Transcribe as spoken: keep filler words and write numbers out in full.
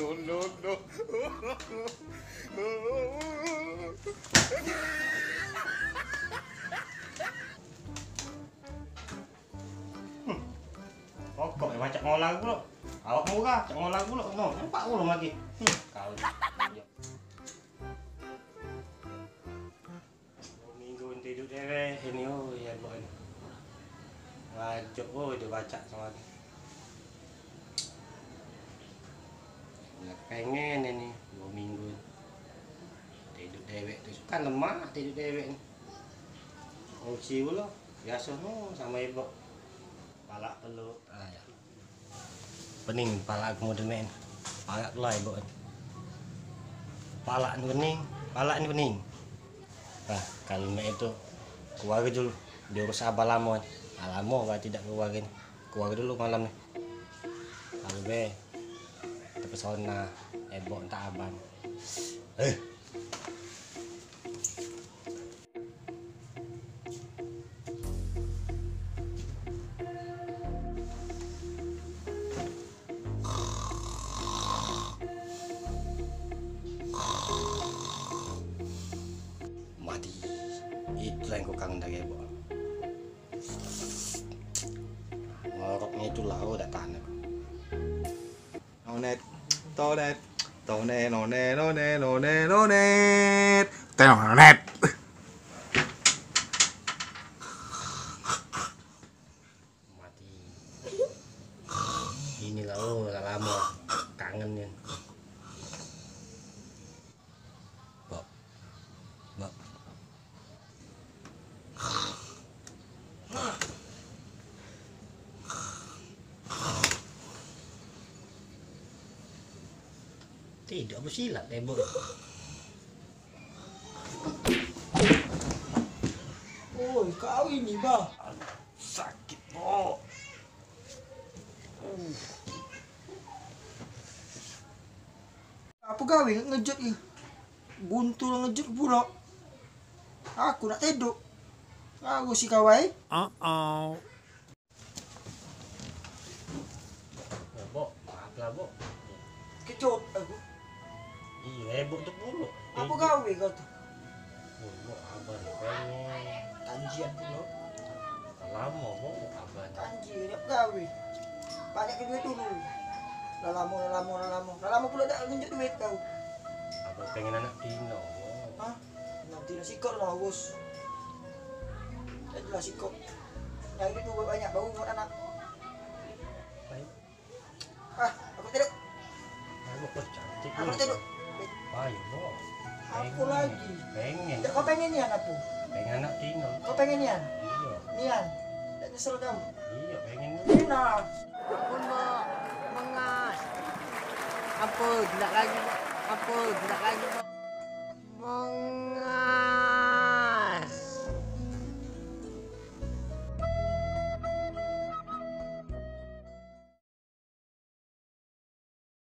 No, no, no. Hmm. Rokok ya, pacak ngolah pulo. Awak murah, pacak ngolah pulo. No, nampak pulo lagi. Hmm, kau. Duo minggu ente iduk dewek ini, oh, ya, Bok, ini. Ngajak, oh, dio pacak samo aku. Nak pengen ini, duo minggu. Ente iduk dewek tu, kan lemah, ente iduk dewek ni. Ngungsi pulo, biaso no samo Ebok. Palak peluk. Ah, ya. Pening palak aku model mek ni. Palak lah Ebok ni. Palak ni pening, palak ni pening. Nah, kalu mek itu keluar dulu. Diurus abah lamo ni. Ah, lamo berarti dak keluar ni. Keluar dulu malam ni. Kalu be terpesona Ebok entak abah ni. Eh. Mati. Itulah yang ku kangen dari Ebok. Ngoroknya itulah, oh, dak tahan aku. Nonet, tonet, tone, none, none, none, nonet, tenonet. Mati. Inilah, oh, lah lamo. Kangen kan. Bok. Bok. Tidak bersilat, eh, Bok. Oi, kau ini, Bah. Sakit, Bok. Apo gawe ngejut ih? Buntu ngejut pulo. Aku nak tedok. Aku si kawai. Uh-oh. Ya, Bok, maaf lah, Bok. Kejut aku. Iya, Bok tu pulo. Apo gawe kau tu? Pulo abang pengen. Tanjian pulo. Lamo, Bok, abang. Tanjian, apo gawe? Banyak ke duit dulu. Lah lamo, lah lamo, lah lamo. Lah lamo pulo dak ngenjuk duit kau. Abang pengen anak tino, Bok. Hah? Nanti lah sikok lah, Bos. Nanti lah sikok. Nyari duit banyak, baru buat anak. Baik. Ah, aku tidur. Ayo, Bok, cantik. Aku tidur. Ayo, Bok. Apa lagi? Pengen. Ya, kau pengen nian apa? Pengen anak tino. Kau pengen nian? Iya. Nian. Dak nyesel kau? Iya, pengen. Nian. Ampun, Bok. Mengas. Ampun, tidak lagi, Bok. Ampun, tidak lagi, Bok. Meng-